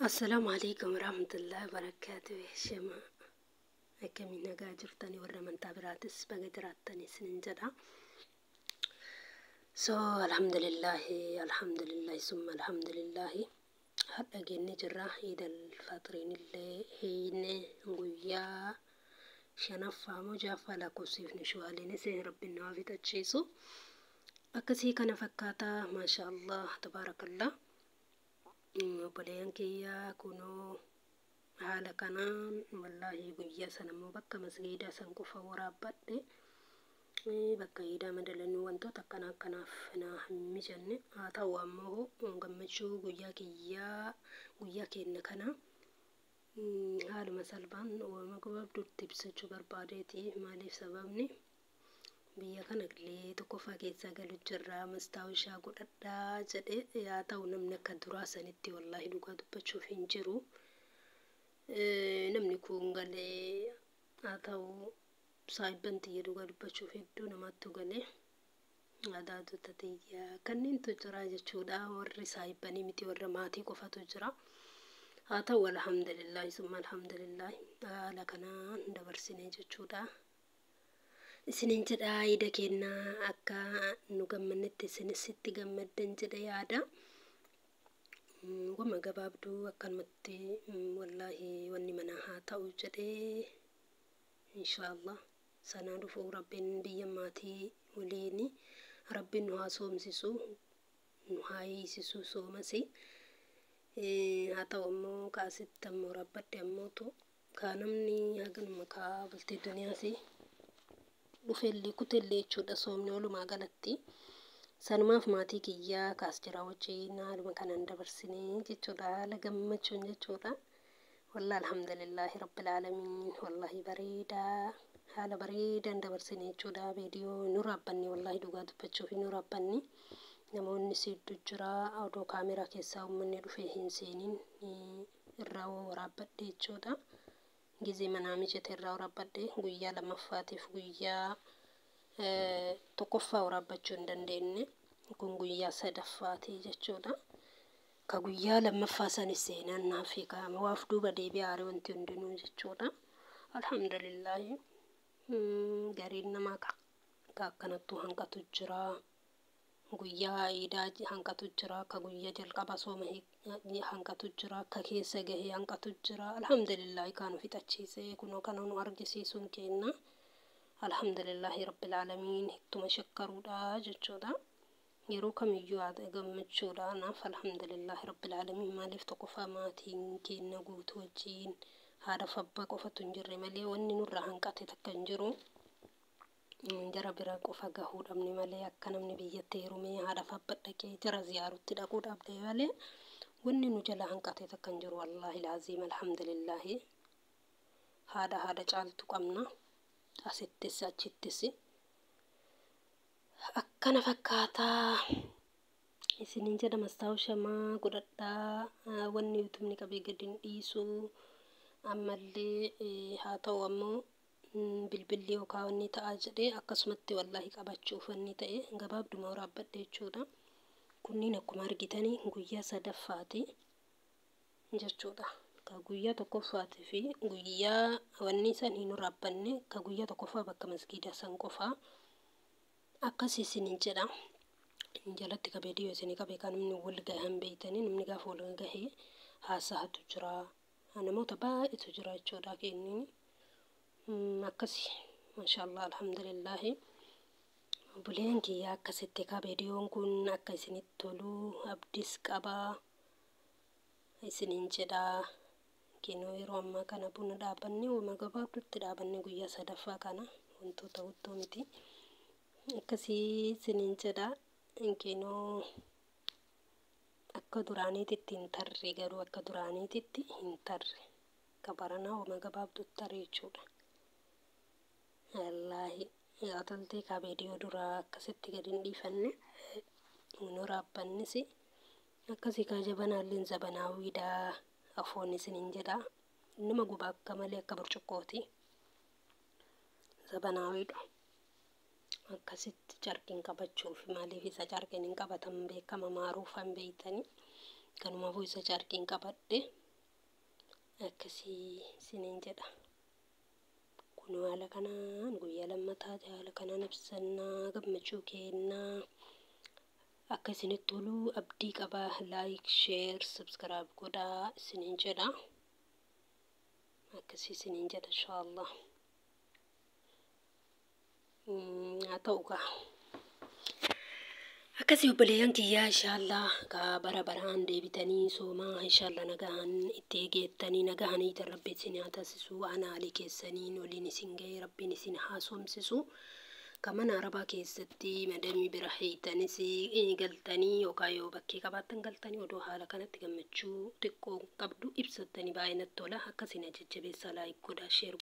Assalaamu alaikum warahmatullahi wabarakaatuh. Shema akkamiin nagaa jirtanii? Warra amantaa biraatis baga jiraattanii isinin jedha. So alhamdulillahi, alhamdulillahi, summa alhamdulillahi, har'a geenne jirra. Iidal Faxiriin illee hiine guyyaa shanaffaa moo ja'affaa lakkoofsifni shuwaaliinis rabbiin nama fixachiisu. Akkasii kana fakkaataa, maasha Allah, tabaarakallah. Obboleeyyan kiyyaa, kunoo haala kanaan wallaahi guyyaa sana immoo bakka masgiidaa san qofa waraabbadhe. Bakka iidaa madalannuu wantoota akkana akkanaaf naa hin mijanne. Haa ta'u ammoo gammachuu guyyaa kiyyaa, guyyaa kenna kana haaluma salphaan uumama gabaabduutti ibsachuu barbaadeeti. Maaliif? Sababni biyya kana illee tokkoffaa keessaa galu jirra, mastaawushaa godhadhaa jedhe. Haa ta'u, namni akka duraa sanitti wallaahi dhugaa dubbachuuf hin jiru. Namni kun galee, haa ta'u, saayibban tiyya dhugaa dubbachuuf hedduu namatti galee, adaatota tiyya kanneentu jira jechuudha. Warri saayibbanii miti, warra maatii qofatu jira. Haa ta'u, alhamdulillahi summa alhamdulillahi, haala kanaan dabarsine jechuudha. Isinin jedha, iida kennaa akka nu gammannetti isinis itti gammaddan jedhe yaada. Wama gabaabduu akkanumatti wallaahi wanni manaa haa ta'u jedhee, inshaallah sanaa dhufuu rabbiin biyya maatii waliin rabbiin nu haa soomsisu, nu haa hiisisu soomasi. Haa ta'u ammoo kaasitti ammoo rabbadhe ammootu kaa namni haganuma kaa bultii duniyaasi dhufellee kutellee jechuudha soomni walumaa galatti. Sanumaaf maatii kiyyaa kaas jira wajjin haaluma kanaan dabarsinee jechuudha, haala gammachuun jechuudha. Wallah, alhamdulillahi rabbil aalamiin, wallahi bareedaa, haala bareedaan dabarsine jechuudha. Viidiyoo nu raabbanne, wallahi dhugaa dubbachuuf nu raabbanne. Namoonni hedduu jira, odoo kaameraa keessaa uummanni dhufee hin seenin irraa waraabbadhe jechuudha. Gizee manaa mijate irraa waraabbadhe. Guyyaa lammaffaatiif guyyaa tokkoffaa waraabbachuu hin dandeenye. Kun guyyaa sadaffaati jechuudha. Ka guyyaa lammaffaa sanis seenaan naaf kaa'ame waaf duuba deebi'aa haare wanti hundinuu jechuudha. Alhamdulillahi, gariin namaa ka akkanattuu hanqatu jira. Guyyaa iidaa hanqatu jira. Ka guyyaa jalqaba sooma hanqatu jira. Ka keessa gahee hanqatu jira. Alhamdulillahi, kaan fixachiisee kunoo kana nu argisiisuun kenna. Alhamdulillahi rabbil aalamiin, ittuma shakkaruudha jechuudha. Yeroo kamiyyuu gammachuudha naaf, alhamdulillahi rabbil aalamiin. Maaliif? Tokkoffaa maatiin keenya guutuu wajjin, haadha fi abbaa qofatu hin jirre malee wanni nurraa hanqate takka hin jiru. Jara bira qofa gahuu dhabne malee, akka namni biyyatti heerumee haadha fi abbaa dhaqee jara ziyaarutti dhaquu dhabne malee wanni nu jala hanqate takka hin jiru. Wallaahi laaziim, alhamdulillahi, haadha haadha caaltu qabna asittis achittis. Akkana fakkaataa isinin jedha. Mastaawushamaa godhadhaa, wanni yuutumni qabee gadi hin dhiisu ammallee. Haa ta'u ammoo bilbilli yookaan wanni ta'aa jedhee akkasumatti wallaahi qabachuuf wanni ta'e gabaabduma waraabbadhe jechuudha. Kunniin akkuma argitanii guyyaa sadaffaati jechuudha. Ka guyyaa tokkoffaatii fi guyyaa wanni san hin waraabbanne, ka guyyaa tokkoffaa bakka masgiida san qofaa akkas isinin jedha. Jalatti qabee dhiyoo isinii qabee kan namni wal gahan beeytanii, namni gaafa wal gahee haasa'atu jira. Namoota baay'eetu jira jechuudha kenniin. Akkasi, maashaallah, alhamdulillahi. Obboleen kiyya, akkasitti qabee dhiyoon kun akka isinitti tolu abdis qabaa isinin jedha. Kinoo yeroo ammaa kana buna dhaabanne, wama gabaabdutti dhaabanne, guyyaa sadaffaa kana wantoota guddoo miti. Akkasii isinin jedha. Kinoo akka duraaniititti hin tarre, garuu akka duraaniititti hin tarre. Ka baranaa wama gabaabdutti tarre jechuudha. Wallaahi yaa toltee ka viidiyoo duraa akkasitti gadi hin dhiifanne nu raabbannis akkasii kaa jabanaalleen zabanaawiidha afoon isinin jedha. Nama guba akka malee, akka burcuqqooti. Zabanaawiidha. Akkasitti carqiin qabachuuf, maaliif isa carqiin hin qabatan beekama, maaruufan beeytanii, kanumaafuu isa carqiin qabadhe. Akkasii isiniin jedha. Kun haala kanaan guyyaa lammataa haala kanaan ibsannaa gammachuu kennaa. Akka isinitti tolu abdii qaba. Like, share, subscribe godhaa isiniin jedha. Akkasii isiniin jedha inshaallah. Haa ta'u gaa. Akkasii obboleeyyan kiyyaa inshaallah gaa bara baraan deebitanii soomaa inshaallah nagahan itti eegeettanii nagahanii tan rabbi isin haa taasisu anaalee keessaniin waliin isin ga'ee rabbiin isin haa soomsisu. Ka mana arabaa keessatti madamii bira hiitanis galtanii yookaan yoo bakkee qabaattan galtanii odoo haala kanatti gammachuu xiqqoo qabdu ibsattanii baay'ee natti tola. Akkasiin jajjabeessaa like godhaa share.